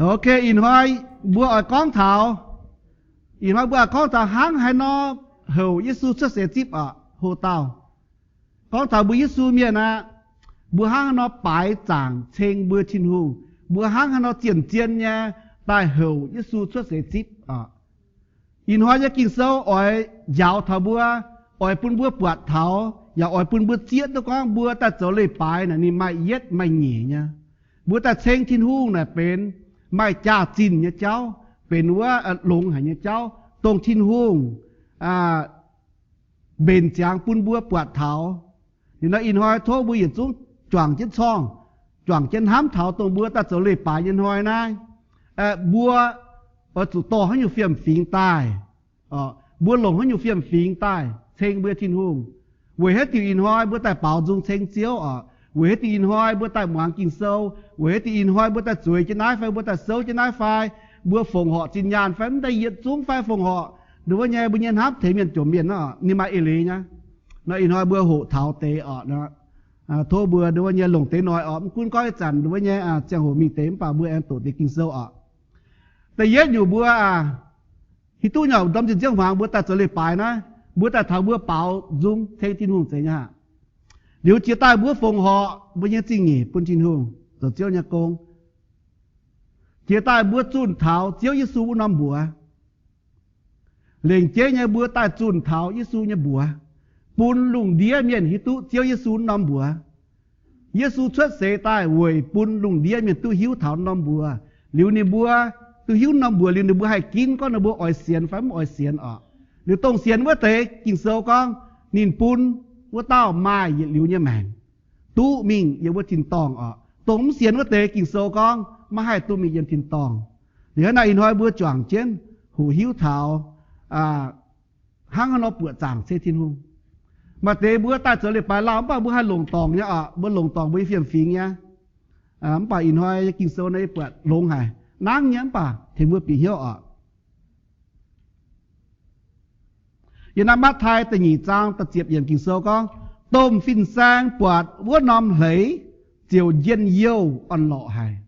Ok, ih hnoi mbuo oix gorngv taux, ih hnoi mbuo oix gorngv taux hnangv haaix nor houc Yesu cuotv seix zipv oc, hoc dauh. Gorngv taux mbuo Yesu mienh aqv, mbuo hnangv haaix nor baaix zaangc ceng mbuo Tin-Hungh, mbuo hnangv haaix nor zien-zien nyei daaih houc Yesu cuotv seix zipv oc. Ih hnoi nyei Ging-Sou oix njaaux taux mbuo, oix bun mbuo buatc taux, yaac oix bun mbuo zieqv duqv gorngv mbuo daaih zoux leiz-baaix naaic ninh maaih yietv maaih nyeic nyei. Mbuo daaih ceng Tin-Hungh naaic benx maaih jaax-zinh nyei jauv, benx wuov longx haic nyei jauv, dongh Tin-Hungh mbenc ziangx bun mbuo buatc taux. Liuz nor ih hnoi tov mbuo yietc zungv juangc jienv corngh, juangc jienv hnamv taux dongh mbuo daaih zoux leiz-baaix nyei hnoi naaiv, mbuo oix zuqc dorh haaix nyungc fiem-fingx daaih, mbuo longc haaix nyungc fiem-fingx daaih ceng mbuo Tin-Hungh. Weic haaix diuc ih hnoi mbuo daaih baaux nzung ceng Ziouv oc? Weic haaix diuc ih hnoi mbuo daaih muangx Ging-Sou? Weic haaix diuc ih hnoi mbuo daaih zueiz jienv naaiv fai mbuo daaih souv jienv naaiv fai mbuo fongc horc zinh nyaanh fai mv daaih yietc zungv fai fongc horc nduov nyei mbuo nyei hnamv tengx mienh jomc mienh nor, ninh maaih eix leiz nyei. Nor ih hnoi mbuo hoqc taux deix oc. Tov mbuo nduov nyei longc deix noic oc. Mv gunv gorngv ih zanc nduov nyei ziangh hoc mingh deix mv baac mbuo aengx doqc deix Ging-Sou oc. Da'yietv nyungc mbuo hiuv duqv nyei ndorm ziepc nziouv hmuangx mbuo daaih zoux leiz-baaix naaiv, mbuo daaih taux mbuo baaux nzung ceng Tin-Hungh zeiz nyei aqv. Liuz jiex daaih mbuo fongc horc mbuo nyei zingh nyeic bun Tin-Hungh zoux Ziouv nyei gong. Jiex daaih mbuo zunh taux Ziouv Yesu wuov norm mbuox. Lengc jeiv nyei mbuo daaih zunh taux Yesu nyei mbuox, bun lungh ndiev mienh hiuv duqv Ziouv Yesu wuov norm mbuox. Yesu cuotv seix daaih weic bun lungh ndiev mienh duqv hiuv taux norm mbuox. Liuz ninh mbuo duqv hiuv norm mbuox liuz ninh mbuo haih ginv gorngv ninh mbuo oix sienx fai mv oix sienx oc. Liuz dongh sienx wuov deix Ging-Sou gorngv ninh bun wuov dauh maaih yietc liuz nyei maengc duqv mingh yiem wuov tin-dorngh oc. Dongh mv sienx wuov deix Ging-Sou gorngv maiv haih duqv mingh yiem tin-dorngh. Liuz hnangv naaic ih hnoi mbuo juangc jienv hoqc hiuv taux hnangv haaix nor buoqc zaangc ceng Tin-Hungh. Maaih deix mbuo daaih zoux leiz-baaix lauh mv baac mbuo haih longc dorngc nyei oc. Mbuo longc dorngc mbuo nyei fiem-fingx nyei. Mv baac ih hnoi nyei Ging-Sou naaiv yie buatc longx haic, nangv nyei mv baac tengx mbuo bieqc hnyouv oc. Yiem naaiv Matv^tai da'nyeic zaang da'ziepc yiemc Ging-Sou gorngv, domh fin-saeng buatc wuov norm hleix ziouc njien-youh orn-lorqc haic.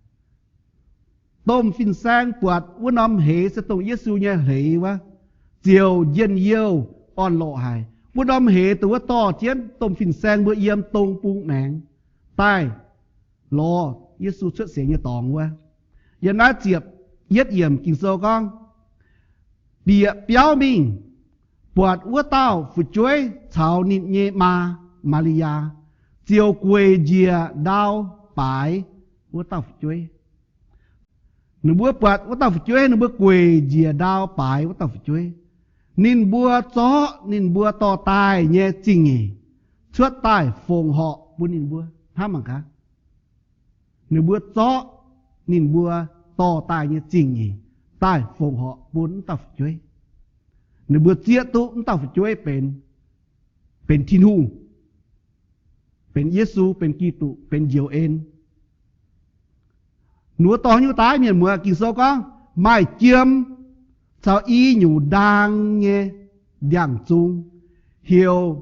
Domh fin-saeng buatc wuov norm hleix se dongh Yesu nyei hleix wuov, ziouc njien-youh orn-lorqc haic. Wuov norm hleix dongh wuov dorh jienv domh fin-saeng mbuo yiem dong bung maengx daaih lorz Yesu cuotv seix nyei dorngx wuov. Yiem naaiv ziepc yietv yiemc Ging-Sou gorngv, bieqc biauv mingh, buatc wuov dauh fu'jueiv caux ninh nyei maa, Maa^li^yaa, ziouc gueic njiec ndau baaix wuov dauh fu'jueiv. Ninh mbuo buatc wuov dauh fu'jueiv, ninh mbuo gueic njiec ndau baaix wuov dauh fu'jueiv. Ninh mbuo zorqv ninh mbuo dorh daaih nyei zingh nyeic cuotv daaih fongc horc bun ninh mbuo. Hnamv mangc gaax, ninh mbuo zorqv ninh mbuo dorh daaih nyei zingh nyeic daaih fongc horc bun wuov dauh fu'jueiv. Ninh mbuo zieqv duqv wuov dauh fu'jueiv benx, benx Tin-Hungh, benx Yesu, benx Giduc, benx Njoux En. Ninh mbuo dorh nyei daaih, mienh muoz, Ging-Sou gorngv maaih jiem caux i nyungc ndaang nyei ndiangx-zung, heuc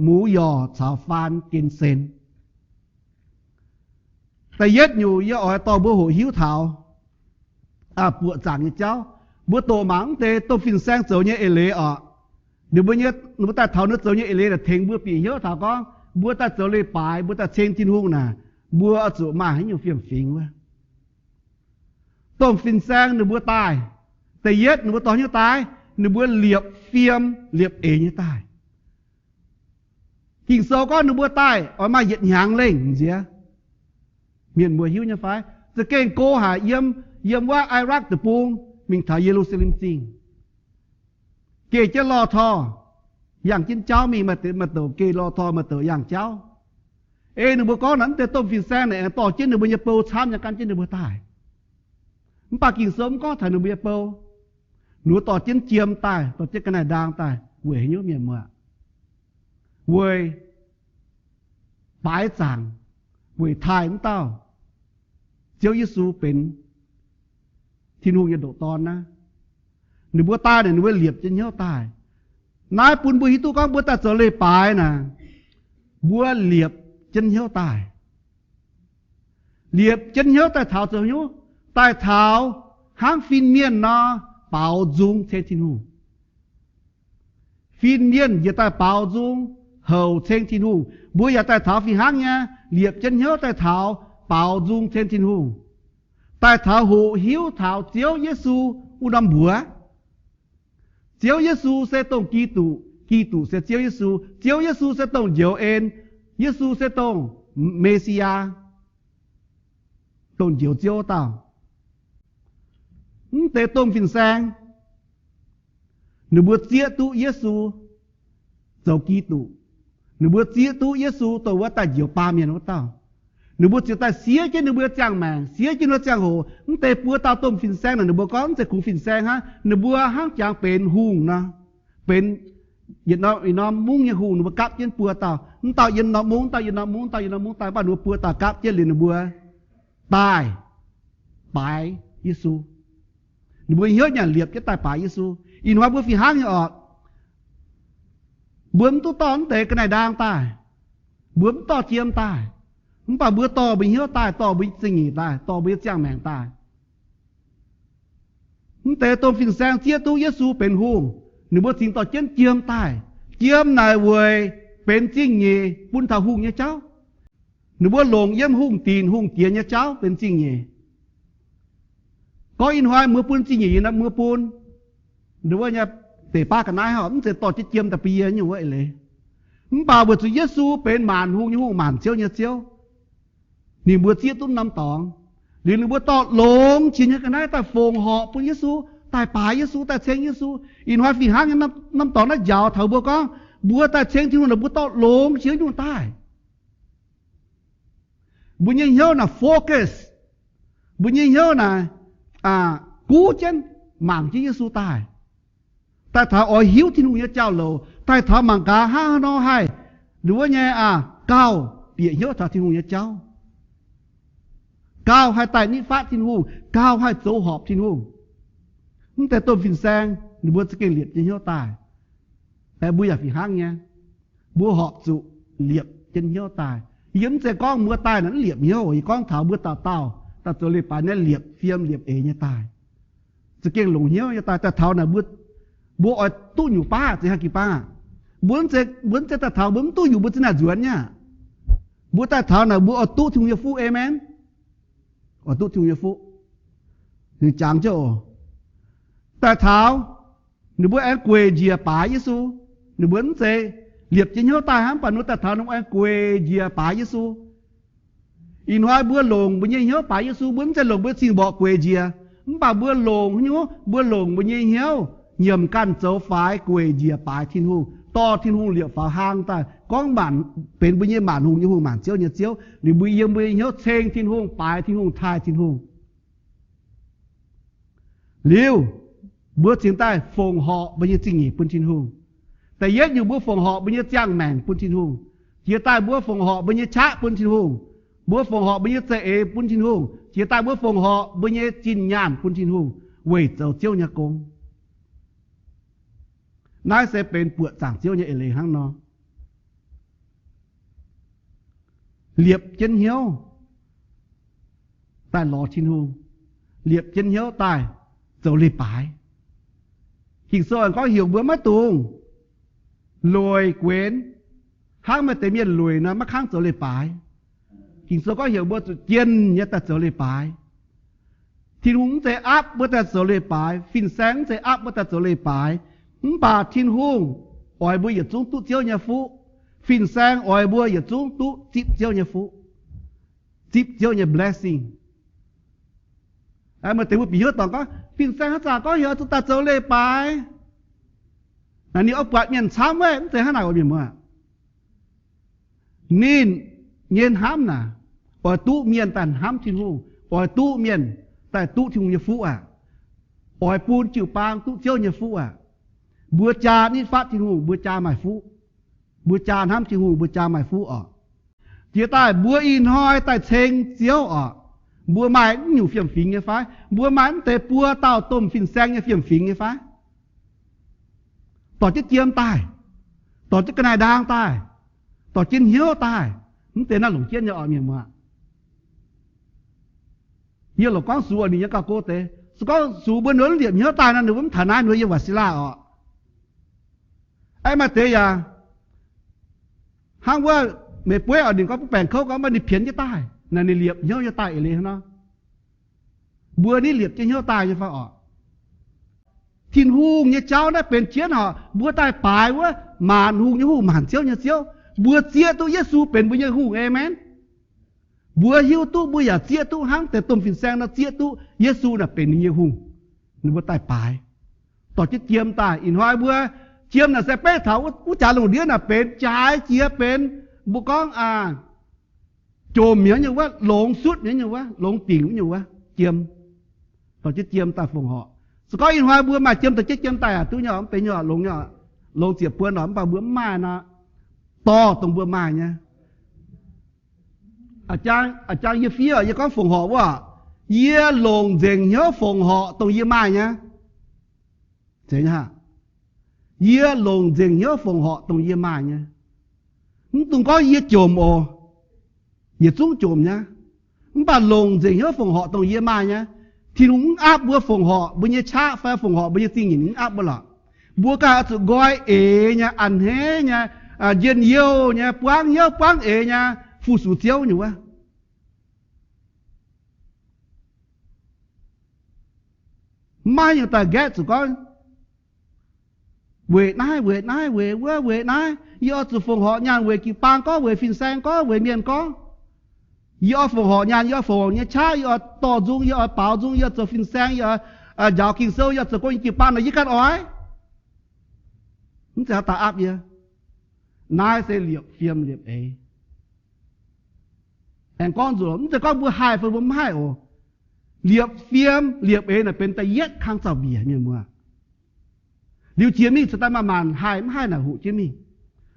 Muv Yorc caux Faan Gen-Sen. Da'yietv nyungc yie oix dorh mbuo hoqc hiuv taux buoqc zaangc nyei jauv. Mbuo doqc mangc mv deix domh fin-saeng zoux nyei eix leiz oc. Ninh mbuo nyei, ninh mbuo daaih taux ninh zoux nyei eix leiz naaic tengx mbuo bieqc hnyouv taux gorngv mbuo daaih zoux leiz-baaix, mbuo daaih ceng Tin-Hungh naaic, mbuo oix zuqc maaih haaix nyungc fiem-fingx wuov. Domh fin-saeng ninh mbuo daaih, da'yietv ninh mbuo dorh hnyouv daaih, ninh mbuo liepc fiem liepc eix nyei daaih. Ging-Sou gorngv ninh mbuo daaih oix maaih yietc hnyangx lengh nziex. Mienh mbuo hiuv nyei fai? Za'gengh go haic, yiem, yiem wuov Iraq deic-bung mingh taux Ye^lu^saa^lem Zingh. Geh jienv lorh torh, yangh jienv jauv mingh, maaih deix, maaih douc geh lorh torh, maaih douc yangh jauv. Ei ninh mbuo gorngv naaic, mv deix domh fin-saeng naaic aengx dorh jienv ninh mbuo nyei bou camv nyei gan jienv ninh mbuo daaih. Mv baac Ging-Sou mv gorngv taux ninh mbuo nyei bou. Ninh mbuo dorh jienv jiem daaih, dorh jienv ga'naaiv-ndaang daaih weic haaix nyungc, mienh muoz? Weic baaix zaangc, weic taaih wuov dauh Ziouv Yesu benx Tin-Hungh nyei ndoqc Dorn naaiv. Ninh mbuo daaih naaic, ninh mbuo liepc jienv hnyouv daaih. Naaiv bun mbuo hiuv duqv gorngv mbuo daaih zoux leiz-baaix naaic, mbuo liepc jienv hnyouv daaih. Liepc jienv hnyouv daaih taux zoux hnyouv, daaih taux hnangv fin-mienh nor baaux nzung ceng Tin-Hungh. Fin-mienh njiec daaih baaux nzung houc ceng Tin-Hungh. Mbuo yaac daaih taux fih hnangv nyei, liepc jienv hnyouv daaih taux baaux nzung ceng Tin-Hungh, daaih taux hoqc hiuv taux Ziouv Yesu wuov norm mbuox. Ziouv Yesu se dongh Giduc, Giduc se Ziouv Yesu, Ziouv Yesu se dongh Njoux En, Yesu se dongh Me^si^yaa, dongh Njoux Ziouv dauh. Mv deix domh fin-saeng, ninh mbuo zieqv duqv Yesu zoux Giduc. Ninh mbuo zieqv duqv Yesu dongh wuov daaih njoux baamh mienh wuov dauh. Ninh mbuo ziouc daaih siev jienv ninh mbuo nyei ziangh maengc, siev jienv ninh mbuo ziangh hoc. Mv deix buo dauh domh fin-saeng naaic, ninh mbuo gorngv mv zeiz kungx fin-saeng hnangv. Ninh mbuo hnangv jangx benx hungh nor, benx yietc norm mungv nyei hungh. Ninh mbuo gapv jienv buo dauh, mv dauh yiem norm mungv, mv dauh yiem norm mungv, mv dauh yiem norm mungv daaih, mv baac ninh mbuo buo dauh gapv jienv liuz, ninh mbuo daaih baaix Yesu. Ninh mbuo hnyouv nyanc liepc jienv daaih baaix Yesu. Ih hnoi mbuo fih hnangv nyei orqc. Mbuo mv duqv dorh mv deix ga'naaiv-ndaang daaih. Mbuo mv dorh jiem daaih. Mv baac mbuo dorh mbuo hnyouv daaih, dorh mbuo zingh nyeic daaih, dorh mbuo nyei ziangh maengc daaih. Mv deix domh fin-saeng zieqv duqv Yesu benx hungh, ninh mbuo cingx dorh jienv jiem daaih. Jiem naaic weic benx zingh nyeic bun taux hungh nyei jauv. Ninh mbuo longc yiem hungh dinc hungh diex nyei jauv benx zingh nyeic. Gorngv ih hnoi mbuo bun zingh nyeic, mbuo bun deix baav ga'naaiv mv zeiz dorh jienv jiem daaih bun yie nyungc wuov eix leiz. Mv baac weic zuqc Yesu benx maanc hungh nyei hungh, maanc ziouv nyei Ziouv, ninh mbuo zieqv duqv norm dorngx. Liuz ninh mbuo dorh longx jiex nyei ga'naaiv daaih fongc horc bun Yesu, daaih baaix Yesu, daaih ceng Yesu. Ih hnoi fih hnangv nyei, norm dorngx naaiv njaaux taux mbuo gorngv, mbuo daaih ceng Tin-Hungh naaic, mbuo dorh longx jiex nyungc daaih. Mbuo nyei hnyouv naaic focus, mbuo nyei hnyouv naaic guv jienv, mangc jienv Yesu daaih, daaih taux oix hiuv Tin-Hungh nyei jauv-louc, daaih taux mangc gaax hnangv haaix nor haih, nduov nyei, gauh bieqc hnyouv taux Tin-Hungh nyei jauv, gauh haih daaih nitv fatv Tin-Hungh, gauh haih zoux horpc Tin-Hungh. Mv deix domh fin-saeng ninh mbuo za'gengh liepc jienv hnyouv daaih. Aeqv, mbuo yaac fih hnangv nyei. Mbuo horpc zuqc liepc jienv hnyouv daaih. Yie mv zeiz gorngv mbuo daaih naaic mv liepc hnyouv. Yie gorngv taux mbuo dauh dauh daaih zoux leiz-baaix naaiv liepc fiem liepc eix nyei daaih, za'gengh longc hnyouv nyei daaih. Daaih taux naaic mbuo, mbuo oix duqv nyungc baav, zeiz haaix jiu-baang aqv. Mbuo mv zeiz, mbuo mv zeiz daaih taux mbuo mv duqv nyungc mbuo za'naaic nzuonx nyei aqv. Mbuo daaih taux naaic mbuo oix duqv Tin-Hungh nyei fuqv. Aamen. Oix duqv Tin-Hungh nyei fuqv. Ninh jangx jienv oc. Daaih taux, ninh mbuo aengx gueic njiec baaix Yesu. Ninh mbuo mv zeiz liepc jienv hnyouv daaih hnangv, mv baac ninh mbuo daaih taux ninh mbuo aengx gueic njiec baaix Yesu. Ih hnoi mbuo longc mbuo nyei hnyouv baaix Yesu, mbuo mv zeiz longc mbuo cing-mborqc gueic njiec, mv baac mbuo longc hnyouv, mbuo longc mbuo nyei hnyouv nyiemc ganh zoux faix gueic njiec baaix Tin-Hungh, dorh Tin-Hungh liepc faaux hlang daaih, gorngv maanc, benx mbuo nyei maanc hungh nyei hungh, maanc ziouv nyei Ziouv. Liuz mbuo yiem mbuo nyei hnyouv ceng Tin-Hungh, baaix Tin-Hungh, taaih Tin-Hungh. Liuz, mbuo cingx daaih fongc horc mbuo nyei zingh nyeic bun Tin-Hungh. Da'yietv nyungc, mbuo fongc horc mbuo nyei ziangh maengc bun Tin-Hungh. Jiex daaih mbuo fongc horc mbuo nyei qaqv bun Tin-Hungh. Mbuo fongc horc mbuo nyei za'eix bun Tin-Hungh. Jiex daaih mbuo fongc horc mbuo nyei zinh nyaanh bun Tin-Hungh weic zoux Ziouv nyei gong. Naaiv se benx buoqc zaangc Ziouv nyei eix leiz hnangv nor. Liepc jienv hnyouv daaih lorz Tin-Hungh, liepc jienv hnyouv daaih zoux leiz-baaix. Ging-Sou aengx gorngv heuc mbuo maiv dungx lueic guenx, hnangv maaih deix mienh lueic nor maiv kangv zoux leiz-baaix. Ging-Sou gorngv heuc mbuo zuqc jienh nyei daaih zoux leiz-baaix. Tin-Hungh mv zeiz aapv mbuo daaih zoux leiz-baaix, fin-saeng mv zeiz aapv mbuo daaih zoux leiz-baaix. Mv baac Tin-Hungh oix mbuo yietc zungv duqv Ziouv nyei fuqv. Fin-saeng oix mbuo yietc zungv duqv zipv Ziouv nyei fuqv, zipv Ziouv nyei blessing. Maaih deix mbuo bieqc hnyouv dorngc gorngv, fin-saeng haaix zanc gorngv heuc zuqc daaih zoux leiz-baaix, naaic ninh oix buatc mienh camv wuov. Mv zeiz hnangv naaic, mienh muoz. Ninh nyei hnamv naaic, oix duqv mienh daaih hnamv Tin-Hungh, oix duqv mienh daaih duqv Tin-Hungh nyei fuqv aqv. Oix bun jiu-baang duqv Ziouv nyei fuqv aqv. Mbuo jaa nitv fatv Tin-Hungh, mbuo jaa maaih fuqv. Mbuo jaa hnamv Tin-Hungh, mbuo jaa maaih fuqv oc. Jiex daaih mbuo ih hnoi daaih ceng Ziouv oc, mbuo maaih mv nyungc fiem-fingx nyei fai? Mbuo maaih mv deix buo dauh domh fin-saeng nyei fiem-fingx nyei fai? Dorh jienv jiem daaih, dorh jienv ga'naaiv-ndaang daaih, dorh jienv hnyouv daaih, mv deix naaiv longc jienv nyei oc, mienh muoz. Yie lorqc gorngv sux oc, ninh yiem gauh go deix. Se gorngv sux mbuo nduov liepc hnyouv daaih nor, ninh mbuo mv taux naaiv, ninh mbuo yiem Wa^si^laa oc. Aeqv, maaih deix yaac hnangv wuov, meih bueiv oix ninh gorngv mv baengc kouv gorngv mv baac ninh pienx jienv daaih naaic, ninh liepc hnyouv nyei daaih eix leiz hnangv nor. Mbuo ninh liepc jienv hnyouv daaih nyei fai oc? Tin-Hungh nyei jauv naaiv benx jienv horqc, mbuo daaih baaix wuov maanc hungh nyei Hungh, maanc ziouv nyei Ziouv. Mbuo zieqv duqv Yesu benx mbuo nyei Hungh. Aamen. Mbuo hiuv duqv, mbuo yaac zieqv duqv hnangv deix domh fin-saeng nor zieqv duqv Yesu naaic benx ninh nyei Hungh. Ninh mbuo daaih baaix, dorh jienv jiem daaih. Ih hnoi mbuo jiem naaic se beiv taux wuov jaax lungh ndiev naaic benx jaaix jiex benx, mbuo gorngv aa, jomc mi'aqv nyei wuov, longx sutv mi'aqv nyei wuov, longx dingc wuov nyei wuov jiem, dorh jienv jiem daaih fongc horc. Se gorngv ih hnoi mbuo maaih jiem dorh jienv jiem daaih aqc, duqv nyei, mv benx nyei, longx nyei, longx ziepc buonc nor, mv baac mbuo mv maaih nor, dorh dongh mbuo maaih nyei. A'jang yie fiev, yie gorngv fongc horc wuov, yie longc nzengc hnyouv fongc horc dongh yie maaih nyei. Yie longc nzengc hnyouv fongc horc dongh yie maaih nyei. Mv dungx gorngv yie jomc oc. Yietc zungv jomc nyei, mv baac longc nzengc hnyouv fongc horc dongh yie maaih nyei. Tin-Hungh mv aapv mbuo fongc horc mbuo nyei qaqv fai fongc horc mbuo nyei zingh nyeic, ninh mv aapv mbuo lorqc. Mbuo ganh oix zuqc nqoi eix nyei, a'hneiv nyei, njien-youh nyei, buangv hnyouv buangv eix nyei fu-sux Ziouv nyei wuov. Mv maaih nyungc daaih nqaeqv zuqc gorngv weic naaiv weic naaiv weic wuov weic naaiv, yie oix zuqc fongc horc nyaanh weic jiu-baang gorngv, weic fin-saeng gorngv, weic mienh gorngv. Yie oix fongc horc nyaanh, yie oix fongc horc nyei qaqv, yie oix dorh nzung, yie oix baaux nzung, yie oix zoux fin-saeng, yie oix njaaux Ging-Sou, yie oix zoux gong nyei jiu-baang nor, yie ganh oix. Mv zeiz haaix dauh aapv yie. Naaiv se liepc fiem liepc eix. Aengx gorngv nzunc, mv zeiz gorngv mbuo haih fai mbuo mv haih oc. Liepc fiem liepc eix naaic benx da'yietv kang zaux-mbiec, mienh muoz. Liuz jiex mingh cingx daaih maaih maanc haih mv haih naaic hoqc jienv mingh.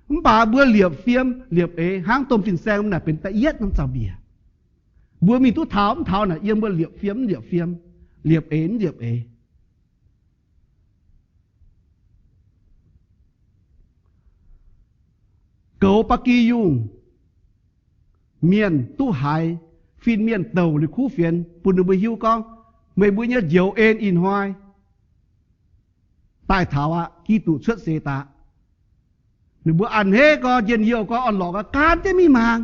Mv baac mbuo liepc fiem liepc eix hnangv domh fin-saeng naaic benx da'yietv norm zaux-mbiec. Mbuo mingh duqv taux mv taux naaic yiem mbuo liepc fiem mv liepc fiem, liepc eix mv liepc eix. Goux ba'gi yungh, mienh duqv haiz, fin-mienh douc liuz kuv fienx bun ninh mbuo hiuv gorngv, meih mbuo nyei njoux en ih hnoi daaih taux aqv. Giduc cuotv seix daaih, ninh mbuo a'hneiv gorx, njien-youh gorx, orn-lorqc gorx, gaanv jienv mingh mangc.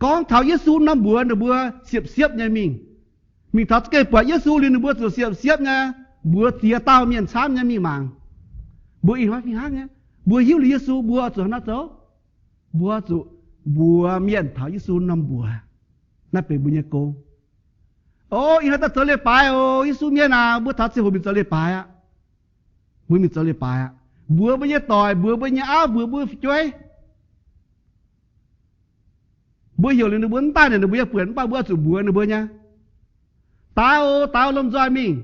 Gorngv taux Yesu norm mbuox ninh mbuo siepv-siepv nyei mingh. Mingh taux za'gengh buatc Yesu liuz ninh mbuo zuqc siepv-siepv nyei mbuox ziex dauh mienh camv nyei mingh mangc. Mbuo ih hnoi fih hnangv nyei. Mbuo hiuv liuz Yesu mbuo zuqc haaix nor zoux? Mbuo zuqc mbuox mienh taux Yesu norm mbuox. Naaiv benx mbuo nyei gong. O, ih hnoi daaih zoux leiz-baaix oc, Yesu mienh aac, mbuo taux ziangh hoc mingh zoux leiz-baaix aqv. Mbuo mingh zoux leiz-baaix aqv. Mbuox mbuo nyei doic, mbuox mbuo nyei auv, mbuox mbuo fu'jueiv. Mbuo heuc liuz ninh mbuo mv daaih naaic, ninh mbuo yaac buatc, mv baac mbuo zuqc mbuox ninh mbuo nyei. Daaih oc, daaih oc, lomh nzoih mingh.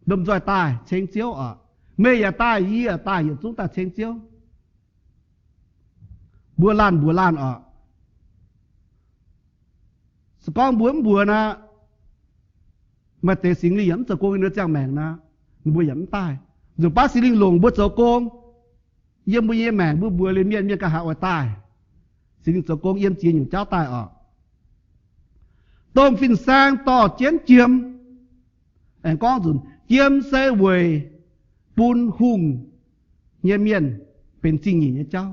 Lomh nzoih daaih ceng Ziouv oc. Meih yaac daaih, yie yaac daaih, yietc zungv daaih ceng Ziouv. Mbuo laanh mbuox laanh oc. Se gorngv mbuo mv mbuox nor, maaih deix Singx Lingh yaac mv zoux gong yiem ninh ziangh maengc nor, ninh mbuo yaac mv daaih. Nzunc baav Singx Lingh longc mbuo zoux gong, yiem mbuo nyei maengc mbuo mbuox liuz mienh, mienh ganh haiz oix daaih. Singx Lingh zoux gong yiem ziex nyungc jauv daaih oc. Domh fin-saeng dorh jienv jiem. Aengx gorngv nzunc, jiem se weic bun hungh nyei mienh benx zingh nyeic nyei jauv.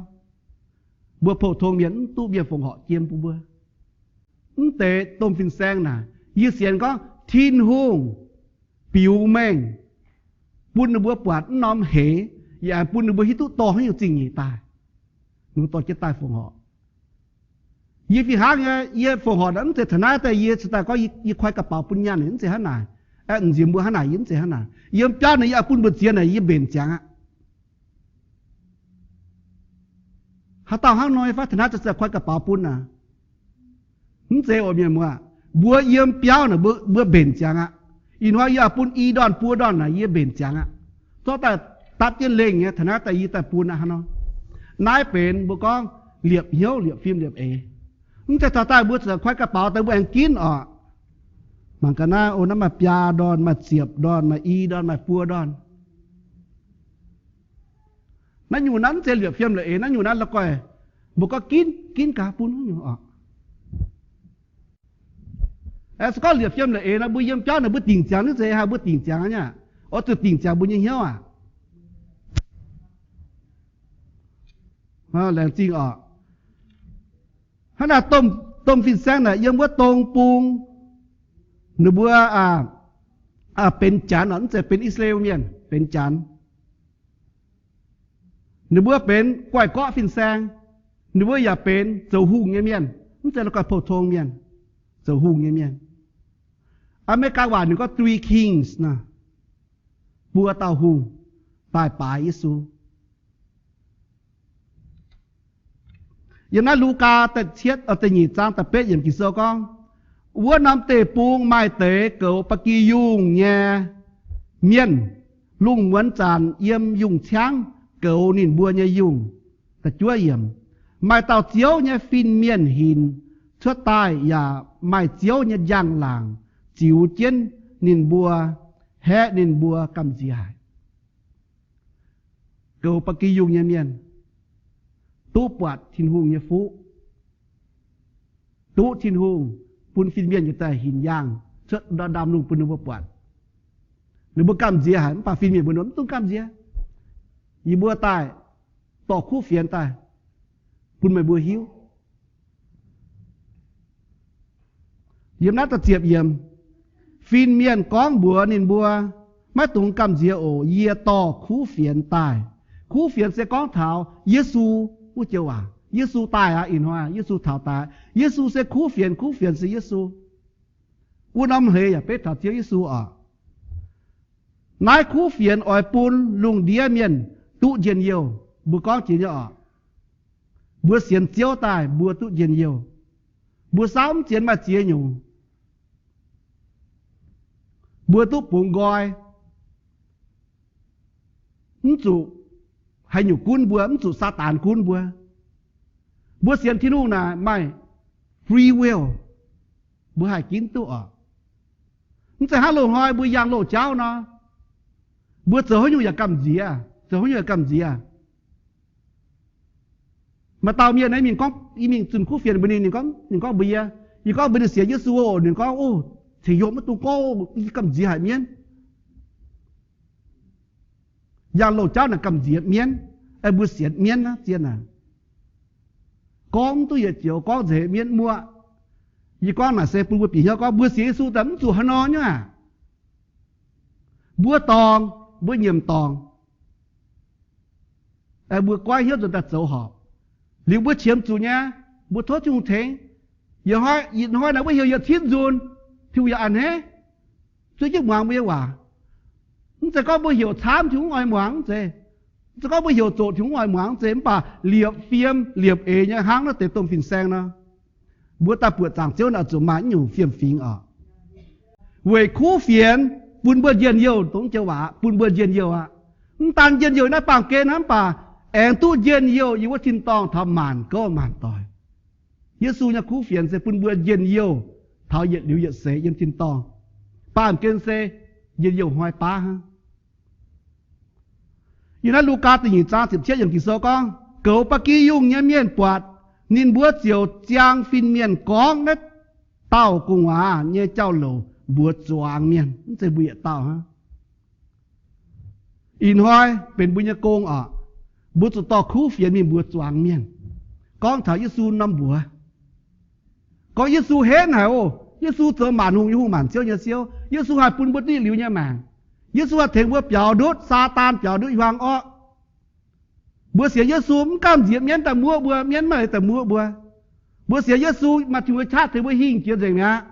Mbuo pou-tong mienh mv duqv mienh fongc horc jiem bun mbuo. Mv deix domh fin-saeng naaic, yie sienx gorngv Tin-Hungh biux mengh bun ninh mbuo buatc mv norm heix, yaac bun ninh mbuo hiuv duqv dorh haaix nyungc zingh nyeic daaih, ninh mbuo dorh jienv daaih fongc horc. Yie fih hnangv nyei, yie fongc horc mv zeiz taux naaiv daaih yie cingx daaih gorngv yie koi ga'baux bun nyaanh, mv zeiz hnangv naaic. Aeqv, m'nziex mbuo hnangv naaic, yie mv zeiz hnangv naaic. Yiem biauv naaic yie oix bun mbu'ziex naaic yie mbenc ziangx aqv. Haaix dauh hnangv nor fai taux naaiv cingx daaih koi ga'baux bun aqv? Mv zeiz oc, mienh muoz. Mbuo yiem biauv naaic mbuo mbenc ziangx aqv. Ih hnoi yie oix bun i ndorn buo ndorn naaic yie mbenc ziangx aqv. Zorqv daaih dapv jienv lengh nyei, taux naaiv daaih yie daaih bun aqv hnangv nor. Naaiv benx mbuo gorngv liepc hnyouv, liepc fim, liepc eix. Mv zeiz taux daaih mbuo zuqc koi ga'baux daaih mbuo aengx ginv oc. Mangc ga'naaiv, o, naaiv maaih biaa ndorn, maaih ziepc ndorn, maaih i ndorn, maaih buo ndorn. Naaiv nyungc naaiv mv zeiz liepc fiem liepc eix, naaiv nyungc naaiv la'guaih mbuo gorngv ginv, ginv gaax bun nyungc oc. Aengx se gorngv liepc fiem la'eix nor, mbuo yiem biauv naaic mbuo dingc ziangx nyei, se haaix mbuo dingc ziangx nyei aqv? Oix zuqc dingc ziangx mbuo nyei hnyouv aqv. Laengz zingh oc. Hnangv naaic, domh fin-saeng naaic yiem wuov dong bung, ninh mbuo benx Janx oc, mv zeiz benx I^saa^laa^en Mienh, benx Janx. Ninh mbuo benx guai gorqv fin-saeng. Ninh mbuo yaac benx zoux hungh nyei mienh, mv zeiz la'guaih pou-tong mienh, zoux hungh nyei mienh. Aa^me^li^gaa waac ninh gorngv three kings nor, buo dauh hungh daaih baaix Yesu. Yiem naaiv Lugaa da'cietv, da'nyeic zaang da'betv yiemc Ging-Sou gorngv, wuov norm deic-bung maaih deix goux ba'gi yungh nyei mienh, lungh muonz zanc yiem yungh ciangv goux ninh mbuo nyei yungh. Maaih dauh Ziouv nyei fin-mienh hinc cuotv daaih, yaac maaih Ziouv nyei njang-laangc ziux jienv ninh mbuo, haeqv ninh mbuo gamh nziex haic. Goux ba'gi yungh nyei mienh duqv buatc Tin-Hungh nyei fuqv, duqv Tin-Hungh bun fin-mienh yietc daaih hinc yaangh cuotv ndorm lungh bun ninh mbuo buatc. Ninh mbuo gamh nziex haic, mv baac fin-mienh mbuo nor mv dungx gamh nziex. Yie mbuo daaih dorh kuv fienx daaih bun meih mbuo hiuv. Yiem naaiv da'ziepc yiemc, fin-mienh gorngv mbuox ninh mbuo, maiv dungx gamh nziex oc. Yie dorh kuv fienx daaih. Kuv fienx se gorngv taux Yesu wuov joux waac. Yesu daaih aqv. Ih hnoi Yesu taux daaih. Yesu se kuv fienx. Kuv fienx se Yesu. Wuov norm hleix yaac beiv taux Ziouv Yesu oc. Naaiv kuv fienx oix bun lungh ndiev mienh duqv njien-youh. Mbuo gorngv jiex nyei oc. Mbuo sienx Ziouv daaih mbuo duqv njien-youh. Mbuo saauv mv zien maaih ziex nyungc. Mbuo duqv bungx nqoi. Mv zuqc haaix nyungc gunv mbuo, mv zuqc Saadaan gunv mbuo. Mbuo sienx Tin-Hungh naaic maaih free will. Mbuo haih ginv duqv oc. Mv zeiz hnangv loz-hnoi mbuo yangh loz-jauv nor, mbuo zoux haaix nyungc yaac gamh nziex, zoux haaix nyungc yaac gamh nziex. Maaih dauh mienh naaiv mingh gorngv, yie mingh zunh kuv fienx mbuox ninh, ninh gorngv, ninh gorngv mbuox yie, yie gorngv mbuox ninh sienx Yesu oc. Ninh gorngv, o, ceng yom maiv dungx gorngv, yie gamh nziex haic mienv. Yangh loz-jauv naaic gamh nziex mienv, mbuo sienx mienv naaiv zien aac. Gorngv mv duqv yietc joux, gorngv nzengc mienv muoqv. Yie gorngv naaic se bun mbuo bieqc hnyouv gorngv mbuo sienx Yesu daaih mv zuqc haaix nor nyei aac. Mbuo dorngc, mbuo nyiemc dorngc, mbuo goiv hnyouv nzuonx daaih zoux horpc. Liuz mbuo qiemx zuqc nyei, mbuo tov Tin-Hungh tengx. Yietc hnoi, yietc hnoi naaic mbuo heuc yietc cin nzunc, Tin-Hungh yaac a'hneiv, zuov jienv muangx mbuo nyei waac. Mv zeiz gorngv mbuo heuc camv Tin-Hungh oix muangx, mv zeiz. Mv zeiz gorngv mbuo heuc zoqc Tin-Hungh oix muangx, mv zeiz. Mv baac liepc fiem liepc eix nyei hnangv naaiv deix domh fin-saeng nor, mbuo daaih buoqc zaangc Ziouv naaic zuqc maaih nyungc fiem-fingx oc. Weic kuv fienx bun mbuo njien-youh, dongh joux waac bun mbuo njien-youh aqv. Mv daan njien-youh naaiv baamh gen hnangv, mv baac aengx duqv njien-youh yiem wuov tin-dorngh taux maanc gouv maanc doic. Yesu nyei kuv fienx se bun mbuo njien-youh taux yietc liuz yietc seix yiem tin-dorngh. Baamh gen se njien-youh hnoi baav hnangv. Yiem naaiv Lugaa da'nyeic zaang ziepc cietv yiemc Ging-Sou gorngv, goux ba'gi yungh nyei mienh buatc, ninh mbuo ziouc ziang fin-mienh gorngv naaiv dauh gu'nguaaz nyei jauv-louc mbuox zuangx mienh. Mv zeiz mbuo yietc dauh hnangv. Ih hnoi benx mbuo nyei gong oc. Mbuo zuqc dorh kuv fienx mingh mbuox zuangx mienh gorngv taux Yesu norm mbuox. Gorngv Yesu henv haic oc. Yesu zoux maanc hungh nyei Hungh, maanc ziouv nyei Ziouv. Yesu haih bun mbuo duqv yietc liuz nyei maengc. Yesu haih tengx mbuo biaux ndutv Saadaan, biaux ndutv hiuang orqv. Mbuo sienx Yesu mv gamh nziex mienv daaih muoqv mbuo, mienv maiv daaih muoqv mbuo. Mbuo sienx Yesu maaih Tin-Hungh nyei qaqv tengx mbuo hingh jiex nzengc mi'aqv.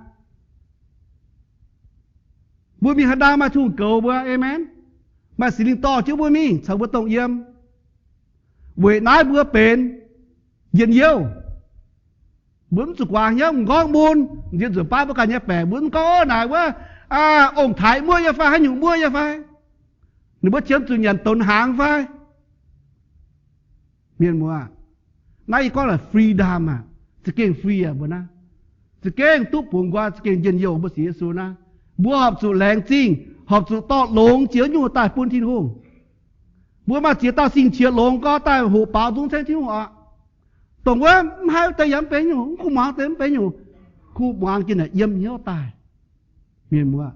Mbuo mingh haaix ndau maaih Tin-Hungh goux mbuo, aamen. Maaih Singx Lingh dorh jienv mbuo mingh caux mbuo dongh yiem. Weic naaiv mbuo benx njien-youh. Mbuo mv zuqc guaax hnyouv m'nqorngv mun, nziex nzunc baav mbuo ganh nyei baeqc. Mbuo mv gorngv, o, naaic wuov ong-taaix muoqv yie fai, haaix nyungc muoqv yie fai, ninh mbuo qiemx zuqc nyanc donx hnaangx fai. Mienh muoz, naaiv yie gorngv naaic freedom aac, za'gengh free aac mbuo naaiv. Za'gengh duqv bungx nqoi, za'gengh njien-youh mbuo sienx Yesu naaiv. Mbuo horpc zuqc laengz zingh, horpc zuqc dorh longx jiex nyungc daaih bun Tin-Hungh. Mbuo maaih ziex dauh sing-qiex longx gau daaih hoqc baaux nzung ceng Tin-Hungh oc. Dongh wuov mv haih wuov deix yaac mv benx nyungc, mv kuh muangx deix mv benx nyungc. Kuh muangx jiex naaic yiem hnyouv daaih. Mienh muoz,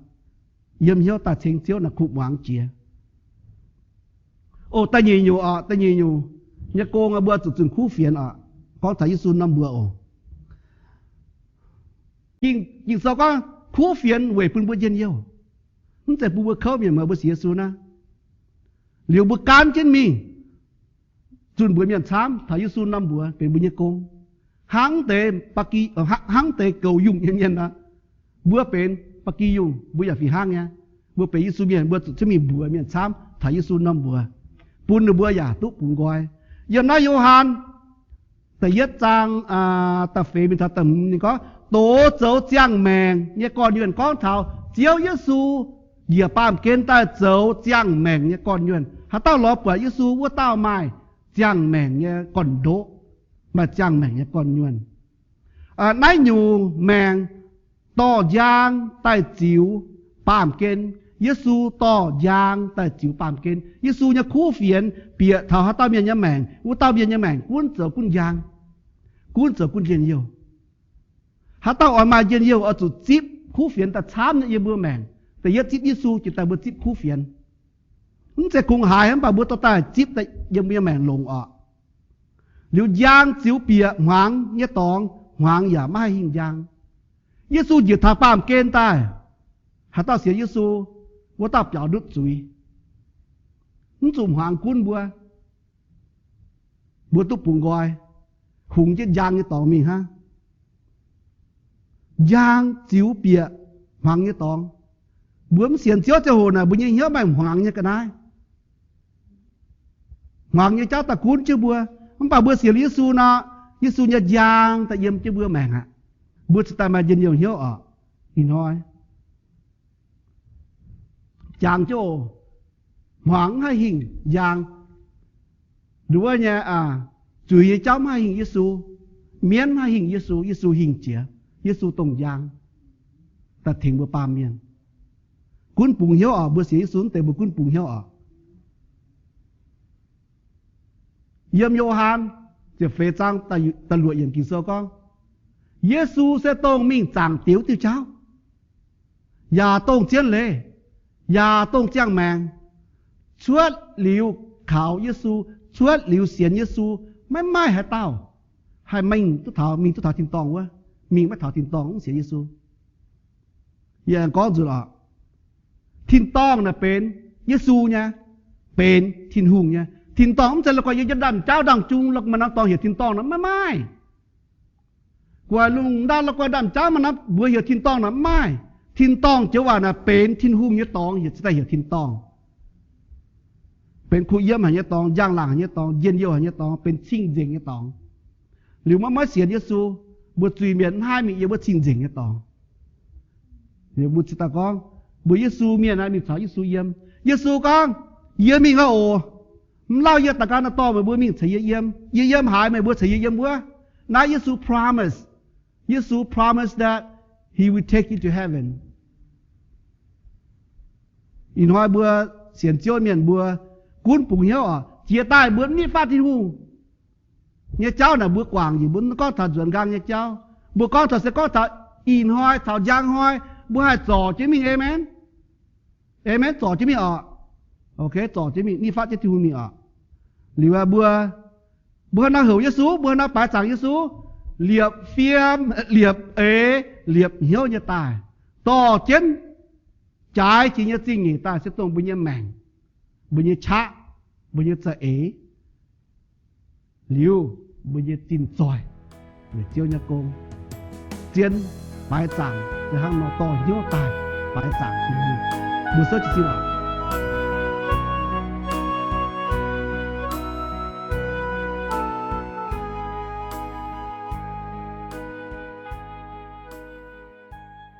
yiem hnyouv daaih ceng Ziouv naaic kuv muangx jiex. O, da'nyeic nyungc oc, da'nyeic nyungc nyei gong mbuo zuqc zunh kuv fienx oc. Gorngv taux Yesu norm mbuox oc. Ging-Sou gorngv kuv fienx weic bun mbuo njien-youh. Mv zeiz bun mbuo kouv, mienh muoz, mbuo sienx Yesu naaiv. Liuz mbuo gaanv jienv mingh zunh mbuox mienh camv taux Yesu norm mbuox benx mbuo nyei gong. Hnangv deix, hnangv deix goux yungh nyei mienh aqv. Mbuo benx ba'gi yungh, mbuo yaac fih hnangv nyei. Mbuo benx Yesu mienh, mbuo zuqc cuotv mingh mbuox mienh camv taux Yesu norm mbuox, bun ninh mbuo yaac duqv bungx nqoi. Yiem naaiv Yo^han da'yietv zaang da'feix mingh taux da'hmz ninh gorngv, doz zoux ziangh maengc nyei gorn-nyuonh gorngv taux Ziouv Yesu njiec baamh gen daaih zoux ziangh maengc nyei gorn-nyuonh. Haaix dauh lorz buatc Yesu, wuov dauh maaih ziangh maengc nyei gorn-ndoqv, maaih ziangh maengc nyei gorn-nyuonh. Naaiv nyungc maengc dorh njang daaih ziux baamh gen. Yesu dorh njang daaih ziux baamh gen. Yesu nyei kuv fienx bieqc taux haaix dauh mienh nyei maengc, wuov dauh mienh nyei maengc gunv zoux gunv njang, gunv zoux gunv njien-youh. Haaix dauh oix maaih njien-youh oix zuqc zipv kuv fienx daaih camv nyei yiem mbuo maengc. Da'yietv zipv Yesu jiex daaih mbuo zipv kuv fienx. Mv zeiz kungx haiz, mv baac mbuo dorh daaih zipv daaih yiem mbuo nyei maengc longx oc. Liuz njang ziux bieqc hmuangx nyei dorngx, hmuangx yaac maiv haih hingh njang. Yesu njiec taux baamh gen daaih, haaix dauh sienx Yesu, wuov dauh biaux ndutv zuiz. Mv zuqc hmuangx gunv mbuo. Mbuo duqv bungx nqoi, hungx jienv njang nyei dorngx mingh hnangv. Njang ziux bieqc hmuangx nyei dorngx. Mbuo mv sienx Ziouv ziangh hoc naaic, mbuo nyei hnyouv maaih hmuangx nyei ga'naaiv. Hmuangx nyei jauv daaih gunv jienv mbuo. Mv baac mbuo sienx Yesu nor, Yesu nyei njang daaih yiem jienv mbuo maengc aqv. Mbuo cingx daaih maaih njien-youh hnyouv oc. Ih hnoi jangx jienv oc. Hmuangx mv haih hingh njang. Nduov nyei, zuiz nyei jauv mv haih hingh Yesu. Mienv mv haih hingh Yesu. Yesu hingh jiex. Yesu dongh njang, daaih tengx mbuo baamh mienh. Gunv bungx hnyouv oc. Mbuo sienx Yesu wuov deix mbuo gunv bungx hnyouv oc. Yiem Yo^han ziepc feix zaang da'luoqc yiemc Ging-Sou gorngv, Yesu se dongh mingh zaangc Diex wuov diuh jauv, yaac dongh zien leiz, yaac dongh ziangh maengc. Cuotv liuz kaux Yesu, cuotv liuz sienx Yesu, maiv maaih haaix dauh haih mingh duqv taux, mingh duqv taux tin-dorngh wuov. Mingh maiv taux tin-dorngh mv sienx Yesu. Yie aengx gorngv nzunc oc, tin-dorngh naaic benx Yesu nyei, benx Tin-Hungh nyei. Tin-dorngh mv zeiz la'guaih yiem ndaamv-jauv ndaangc jung la'guaih maaih norm dorngx heuc tin-dorngh nor, maiv maaih. Guaix lungh ndau la'guaih ndaamv-jauv maaih norm mbuox heuc tin-dorngh nor, maiv maaih. Tin-dorngh joux waac naaic benx Tin-Hungh nyei dorngx, heuc, cingx daaih heuc tin-dorngh. Benx kuh yiem haic nyei dorngx, njang-laangc haic nyei dorngx, njien-youh haic nyei dorngx, benx cing-nzengc nyei dorngx. Liuz maiv, maiv sienx Yesu, mbuo zuiz-mienh mv haih mingh yiem wuov cing-nzengc nyei dorngx. Liuz mbuo cingx daaih gorngv, mbuo Yesu mienh naaic mingh caux Yesu yiem. Yesu gorngv, yie mingh oc, oc, mv lauh yie daaih ganh dorh meih mbuo mingh caux yie yiem. Yie yiem haaix, meih mbuo caux yie yiem wuov. Naaiv Yesu promise. Yesu promise that he will take you to heaven. Ih hnoi mbuo sienx Ziouv mienh mbuo gunv bungx hnyouv oc. Jiex daaih mbuo mv nitv fatv Tin-Hungh nyei jauv naaic mbuo guangc njiec, mbuo gorngv taux nzuonx nqaang nyei jauv. Mbuo gorngv taux se gorngv taux ih hnoi caux njang hnoi mbuo haih zorc jienv mingh. Amen. Amen. Zorc jienv mingh oc. Ok, zorc jienv mingh, nitv fatv jienv Tin-Hungh mingh oc. Liuz mbuo, mbuo hnangv nor heuc Yesu, mbuo hnangv nor baix zaangc Yesu, liepc fiem, liepc eix, liepc hnyouv nyei daaih, dorh jienv jaaix jiex nyei zingh nyeic daaih se dongh mbuo nyei maengc, mbuo nyei qaqv, mbuo nyei za'eix, liuz mbuo nyei zinh zoih weic Ziouv nyei gong. Zien baix zaangc, hnangv nor dorh hnyouv daaih baix zaangc Tin-Hungh. Mbuo souv jiez sin oc.